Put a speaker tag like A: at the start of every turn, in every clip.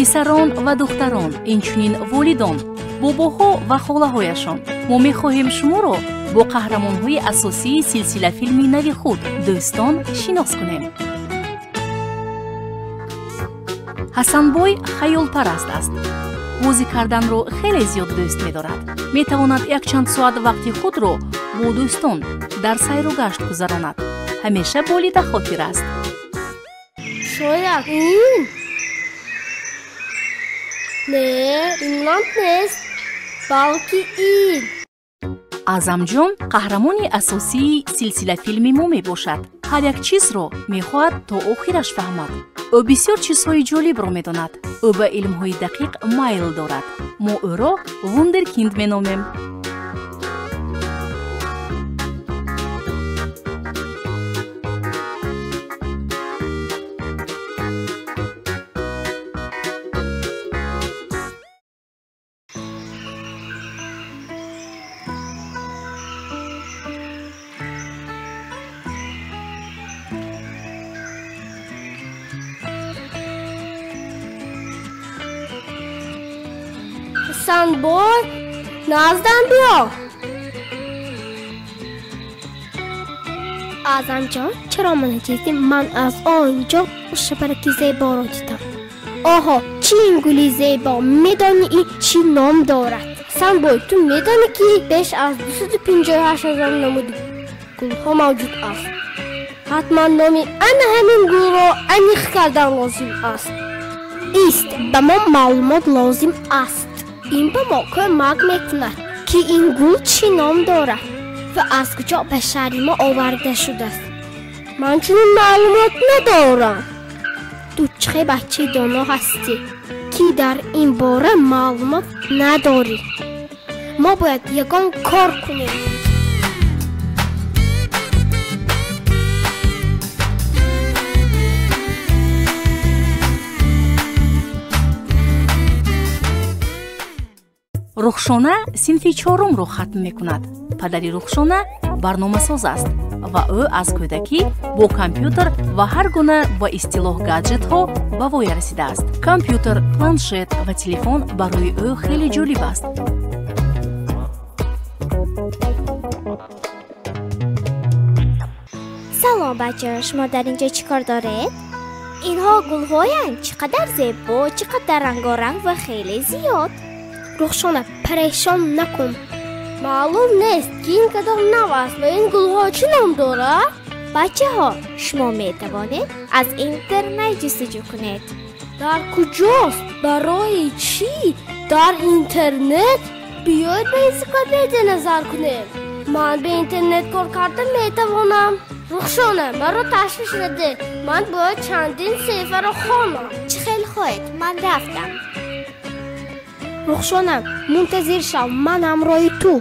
A: Писарон ва духтарон, инчунин волидон, бобоҳо ва холаҳояшон. Мо мехоҳем шуморо бо қаҳрамонҳои асосии силсилафилми нави худ «Дӯстон» шинос кунем. Ҳасанбой хаёлпараст аст. Бозӣ карданро хеле зиёд дӯст медорад. Метавонад якчанд соат вақти худро бо дӯстон дар сайру гашт гузаронад. Ҳамеша болида хотир аст.
B: Шояд ин? Не, ин ламп нест, балки ин.
A: Аъзамҷон қаҳрамони асосии силсилафилми мо мебошад. Ҳар як чизро мехоҳад то охираш фаҳмад. Ӯ бисёр чизҳои ҷолибро медонад. Ӯ ба илмҳои дақиқ майл дорад. Мо ӯро вундеркинд меномем.
B: Ҳасанбой, наздам биё. Аъзамҷон, чаро мана чизи ман аз он ҷо шабараки зеборо дидам. Оҳо, чӣ ин гули зебо, медонӣ ин чӣ ном дорад? Ҳасанбой, ту медонӣ ки беш аз 258 ҳазор намуди гулҳо мавҷуд аст. Ҳатман номи ана ҳамин гулро аниқ кардан лозим аст. Ист, ба мо маълумот лозим аст. Ин ба мо кӯмак мекунад, ки ин гул чӣ ном дорад ва аз куҷо ба шаҳри мо оварда шудааст. Ман чунин маълумот надорам. Ту чӣ бачаи доно ҳастӣ, ки дар ин бора маълумот надорӣ. Мо бояд ягон кор кунем.
A: Рухшона синфи чорумро хатм мекунад. Падари Рухшона барномасоз аст ва ӯ аз кӯдакӣ бо компютер ва ҳар гуна ба истилоҳ гаджетҳо ба воя расидааст. Компютер, планшет ва телефон барои ӯ хеле ҷолиб аст.
C: Салом, бачаҳо, шумо дар ин ҷо чӣ кор доред? Инҳо гулҳоянд, чӣ қадар зебо, чӣ қадар рангоранг ва хеле зиёд.
B: Рухшона, парешон накун. Маълум нест, ки ин кадом нав аст ва ин гулҳо чӣ ном дорад?
C: Бачаҳо, шумо метавонед аз интернет ҷустуҷӯ кунед.
B: Дар куҷост? Барои чӣ? Дар интернет? Биёед ба энсиклопедия назар кунем. Ман ба интернет кор карда метавонам. Рухшона, маро ташвиш наде. Ман бояд чандин саҳифаро хонам.
C: Чӣ хел хоҳед, ман рафтам.
B: Рухшона, мунтазир шав, ман ҳамроҳи ту.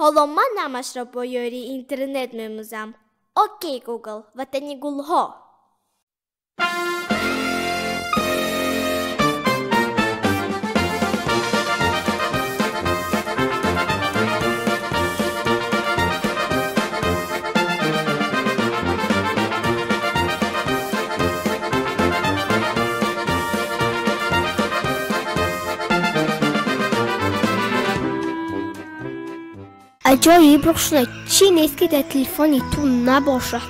C: Ҳоло ман намашро бо ёрии интернет мемӯзам. Окей, Гугл, ватани гулҳо.
B: Аҷоиб, Рухшона, чӣ нест, ки дар телефони ту набошад?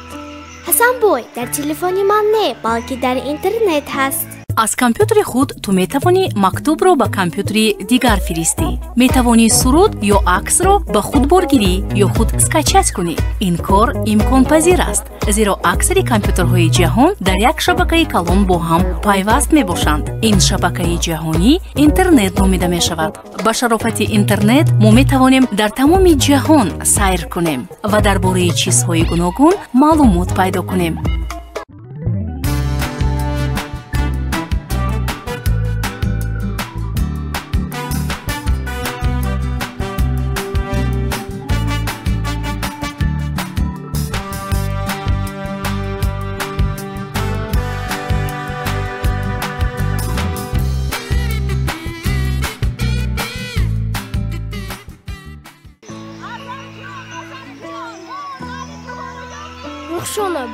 C: Ҳасанбой, дар телефони ман не, балки дар интернет ҳаст.
A: Аз компютери худ ту метавонӣ мактубро ба компютери дигар фиристӣ. Метавонӣ суруд ё аксро ба худ боргирӣ ё худ скачать кунӣ. Ин кор имконпазир аст, зеро аксари компютерҳои ҷаҳон дар як шабакаи калон бо ҳам пайваст мебошанд. Ин шабакаи ҷаҳонӣ интернет номида мешавад. Ба шарофати интернет мо метавонем дар тамоми ҷаҳон сайр кунем ва дар бораи чизҳои гуногун маълумот пайдо кунем.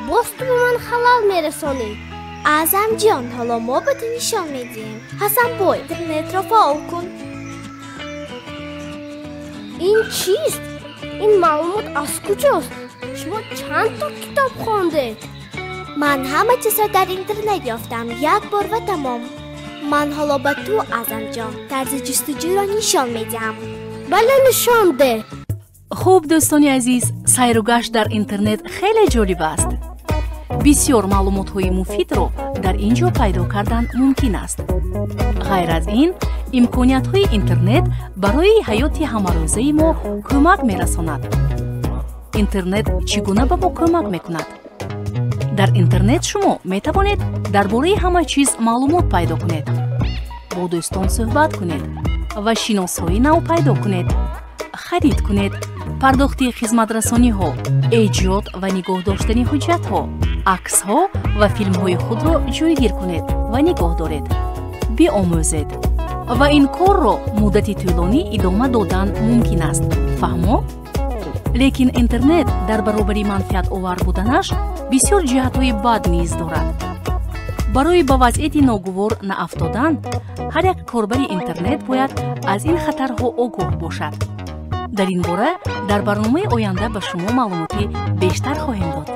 B: Боз ту ба ман халал мерасонӣ.
C: Аъзамҷон, ҳоло мо ба ту нишон медиҳем. Ҳасанбой, интернетро фаъол кун.
B: Ин чист? Ин маълумот аз куҷост? Шумо чанд то китоб хондед?
C: Ман ҳама чизро дар интернет ёфтам, як бор ва тамом. Ман ҳоло ба ту, Аъзамҷон, тарзи ҷустуҷӯро нишон медиҳам.
B: Бале, нишон деҳ.
A: Хуб, дӯстони азиз, сайру гашт дар интернет хеле ҷолиб аст. Бисёр маълумотҳои муфидро дар ин ҷо пайдо кардан мумкин аст. Ғайр аз ин, имкониятҳои интернет барои ҳаёти ҳамарӯзаи мо кӯмак мерасонад. Интернет чӣ гуна ба мо кӯмак мекунад? Дар интернет шумо метавонед дар бораи ҳама чиз маълумот пайдо кунед, бо дӯстон суҳбат кунед ва шиносҳои нав пайдо кунед, харид кунед, пардохти хизматрасониҳо, эҷод ва нигоҳ доштани ҳуҷҷатҳо, аксҳо ва филмҳои худро ҷойгир кунед ва нигоҳ доред, биомӯзед. Ва ин корро муддати тӯлонӣ идома додан мумкин аст. Фаҳмо? Лекин интернет дар баробари манфиатовар буданаш бисёр ҷиҳатҳои бад низ дорад. Барои ба вазъияти ногувор наафтодан, ҳар як корбари интернет бояд аз ин хатарҳо огоҳ бошад. Дар ин бора дар барномаи оянда ба шумо маълумоти бештар хоҳем дод.